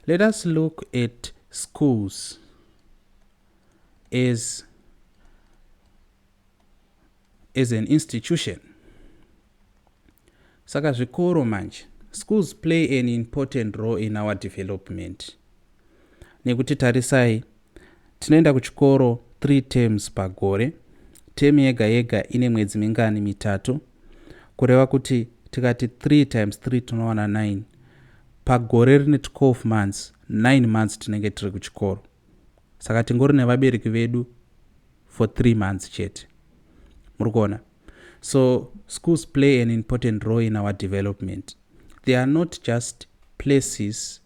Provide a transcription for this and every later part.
Let us look at schools as an institution. Saka zvikoro manje, schools play an important role in our development. Nekuti tarisai, tinoenda kuchikoro 3 terms pagore. Term yega yega ine mwedzi mingani? Mitatu. Kureva kuti tikati 3 times 3 tinowana 9. Pagore rine 12 months, 9 months tinenge tiri kuchikoro. Saka tingori nevabereki vedu for 3 months chete. Muri kuona? So schools play an important role in our development. They are not just places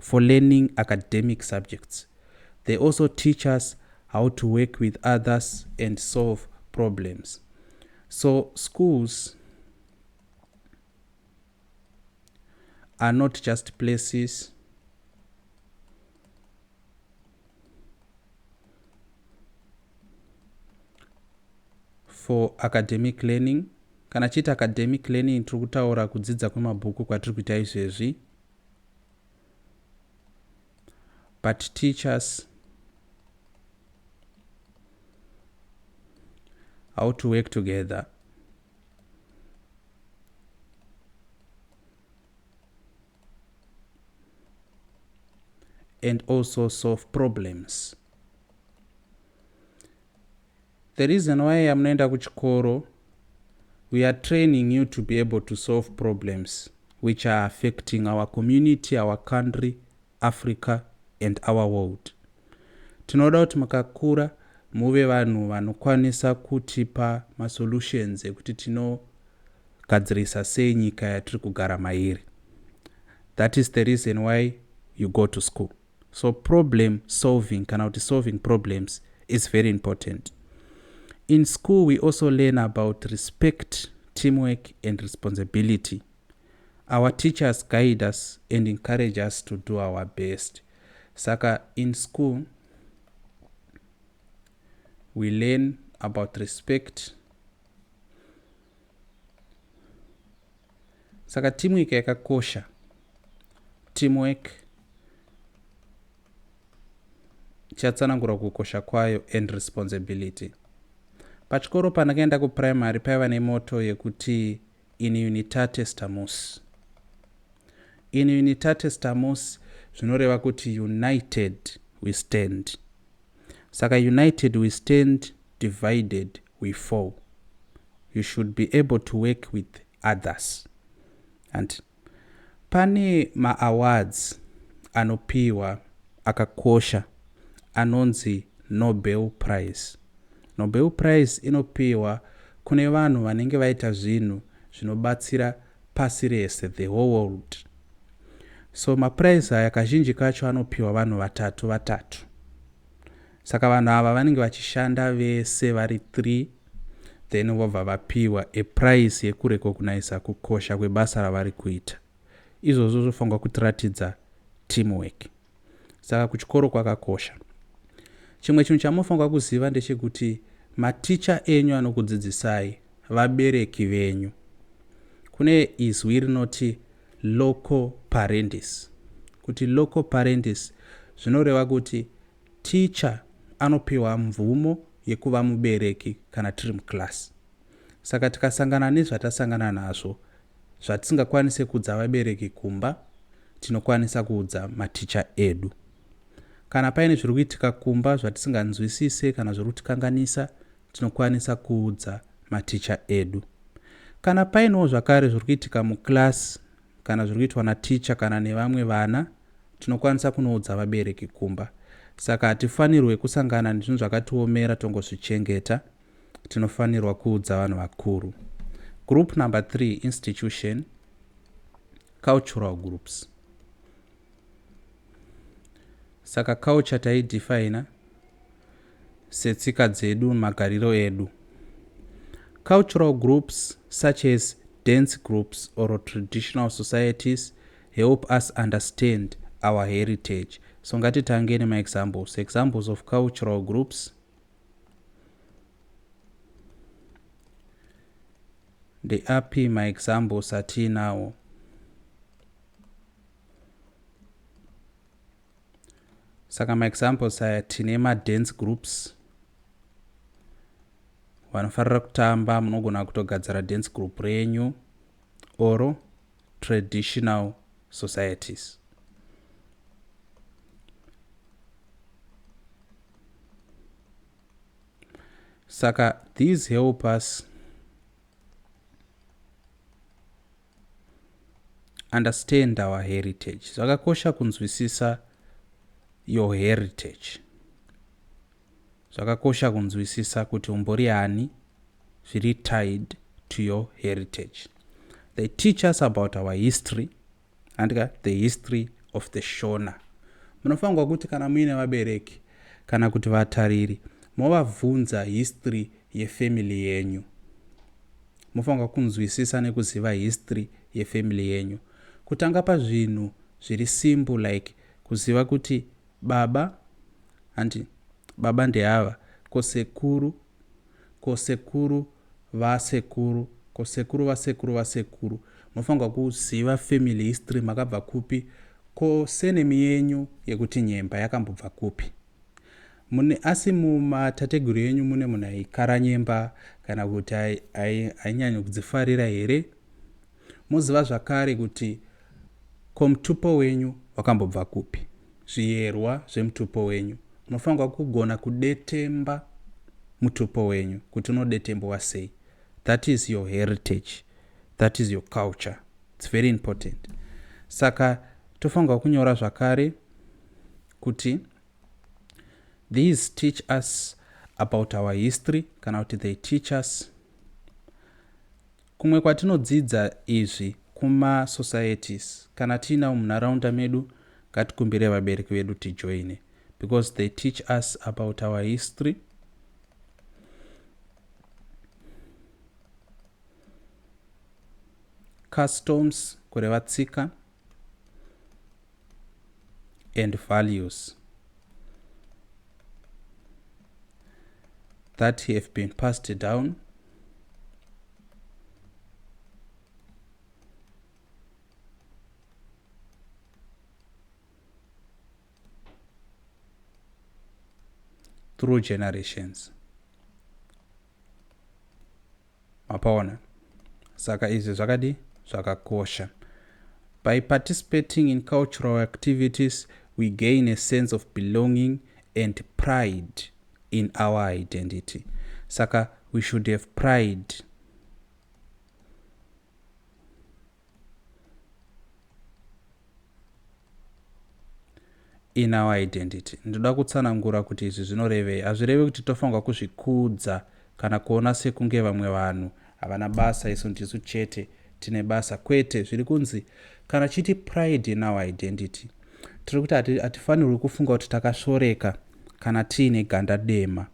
for learning academic subjects. They also teach us how to work with others and solve problems. So schools are not just places for academic learning. Kana chiita academic learning, tiri kutaura kudzidza kwemabhuku kwatiri kuita izvezvi, but teach us how to work together and also solve problems. The reason why yamunoenda kuchikoro, we are training you to be able to solve problems which are affecting our community, our country, Africa and our world. Tinoda kuti mukakura muve vanhu vanokwanisa kutipa masolutions ekuti tinogadzirisa sei nyika yatiri kugara mairi. That is the reason why you go to school. So problem solving, kana kuti solving problems, is very important. In school we also learn about respect, teamwork and responsibility. Our teachers guide us and encourage us to do our best. Saka in school we learn about respect. Saka teamwork yakakosha. Teamwork chatsanangura kukosha kwayo, and responsibility. Pachikoro pandakaenda kuprimary paiva nemotto yekuti "In unitate stamus". "In unitate stamus" zvinoreva kuti united we stand. Saka united we stand, divided we fall. You should be able to work with others. And pane maawards anopiwa akakosha anonzi Nobel Prize. Nobel Prize inopiwa kune vanhu vanenge vaita zvinhu zvinobatsira pasi rese, the whole world. So maprize aya kazhinji kacho anopiwa vanhu vatatu vatatu. Saka vanhu ava vanenge vachishanda vese vari 3, then vobva vapiwa a prize yekurecogniza kukosha kwebasa ravari kuita. Izvozvo zvofanirwa kutiratidza teamwork. Saka kuchikoro kwakakosha. Chimwe chinhu chamunofanirwa kuziva ndechekuti maticha enyu anokudzidzisai vabereki venyu. Kune izwi rinoti loco parentis. Kuti loco parentis zvinoreva kuti ticha anopiwa mvumo yekuva mubereki kana tiri muklasi. Saka tikasangana nezvatasangana nazvo zvatisingakwanisi kuudza vabereki kumba, tinokwanisa kuudza maticha edu. Kana paine zviri kuitika kumba zvatisinganzwisise kana zviri kutikanganisa, tinokwanisa kuudza maticha edu. Kana painewo zvakare zviri kuitika muklasi, kana zviri kuitwa naticha kana nevamwe vana, tinokwanisa kunoudza vabereki kumba. Saka hatifanirwe kusangana nezvinhu zvakatiomera tongozvichengeta. Tinofanirwa kuudza vanhu vakuru. Group number 3 institution, cultural groups. Saka culture taidefina setsika dzedu, magariro edu. Cultural groups such as dance groups or traditional societies help us understand our heritage. So ngatitange nemaexamples. Examples of cultural groups ndeapi? Maexamples atiinawo. Saka maexamples aya tine madance groups vanofarira kutamba, munogona kutogadzira dance group renyu or traditional societies. Saka these help us understand our heritage. Zvakakosha kunzwisisa your heritage. Zvakakosha kunzwisisa kuti umbori ani, zviri tied to your heritage. They teach us about our history and the history of the Shona. Munofanirwa kuti kana muine vabereki kana kuti vatariri movabvunza history yefamily yenyu. Mofanirwa kunzwisisa nekuziva history yefamily yenyu. Kutanga pazvinhu zviri simple like kuziva kuti baba handi baba ndeava, ko sekuru, ko sekuru vasekuru, ko sekuru vasekuru vasekuru. Mofanirwa kuziva family history, makabva kupi, ko surname yenyu yekuti Nyemba yakambobva kupi. Mune asi mumatateguru enyu mune munhu aikara nyemba kana kuti ainyanya kudzifarira here. Moziva zvakare kuti ko mutupo wenyu wakambobva kupi, zviyerwa zvemutupo wenyu. Munofanirwa kugona kudetemba mutupo wenyu kuti unodetembwa sei. That is your heritage, that is your culture. It's very important. Saka tofanirwa kunyora zvakare kuti these teach us about our history kana kuti they teach us. Kumwe kwatinodzidza izvi kumasocieties, kana tiinawo munharaunda medu ngatikumbire vabereki vedu tijoine, because they teach us about our history, customs kureva tsika, and values that have been passed down through generations. Mapaona? Saka izvi zvakadi zvakakosha. By participating in cultural activities we gain a sense of belonging and pride in our identity. Saka we should have pride in our identity. Ndoda kutsanangura kuti izvi zvinorevei. Hazvirevi kuti tofanirwa kuzvikudza kana kuona sekunge vamwe vanhu havana basa, isu ndisu chete tine basa. Kwete, zviri kunzi kana chiti pride in our identity, tiri kuti hatifanirwi kufunga kuti takasvoreka kana tiine ganda dema.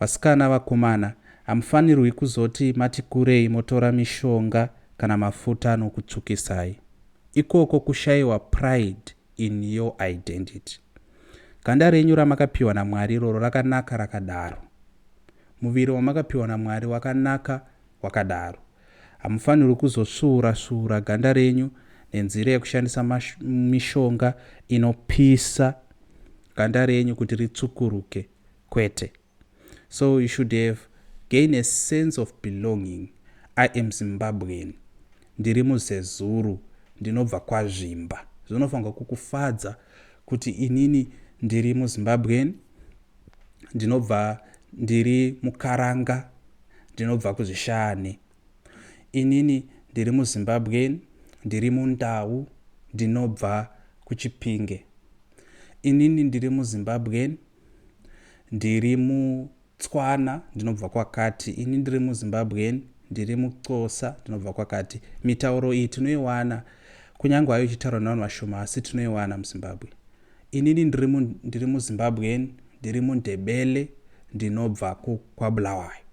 Vasikana, vakomana, hamufanirwi kuzoti mati kurei motora mishonga kana mafuta anokutsvukisai. Ikoko kushayiwa pride in your identity. Ganda renyu ramakapiwa naMwari iroro rakanaka rakadaro. Muviri wamakapiwa naMwari wakanaka wakadaro. Hamufanirwi kuzosvuura svuura ganda renyu nenzira yekushandisa mishonga inopisa ganda renyu kuti ritsvukuruke. Kwete. So you should have gain a sense of belonging. I am Zimbabwean, ndiri muZezuru, ndinobva kwaZvimba. Zvinofanirwa kukufadza kuti inini ndiri muZimbabwean, ndinobva, ndiri muKaranga, ndinobva kuZvishane. Inini ndiri muZimbabwean, ndiri muNdau, ndinobva kuChipinge. Inini ndiri muZimbabwean, ndiri muTswana, ndinobva kwakati. Ini ndiri muZimbabwean, ndiri muXhosa, ndinobva kwakati. Mitauro iyi tinoiwana kunyange hayo ichitaurwa nevanhu vashoma, asi tinoiwana muZimbabwe. Inini ndiri muZimbabwean, ndiri muNdebele, ndinobva kwaBulawayo.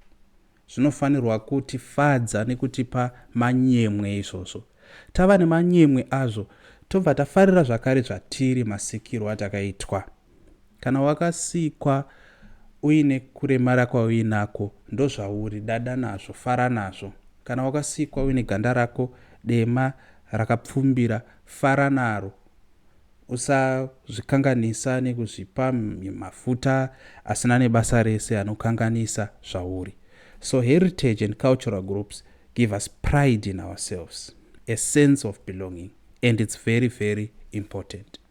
Zvinofanirwa kutifadza nekutipa manyemwe izvozvo. Tava nemanyemwe azvo, tobva tafarira zvakare zvatiri, masikirwo atakaitwa. Kana wakasikwa uine kuremara kwauinako, ndozvauri, dada nazvo, fara nazvo. Kana wakasikwa uine ganda rako dema rakapfumbira, fara naro. Usazvikanganisa nekuzvipa mafuta asina nebasa rese anokanganisa zvauri. So heritage and cultural groups give us pride in ourselves, a sense of belonging, and it's very, very important.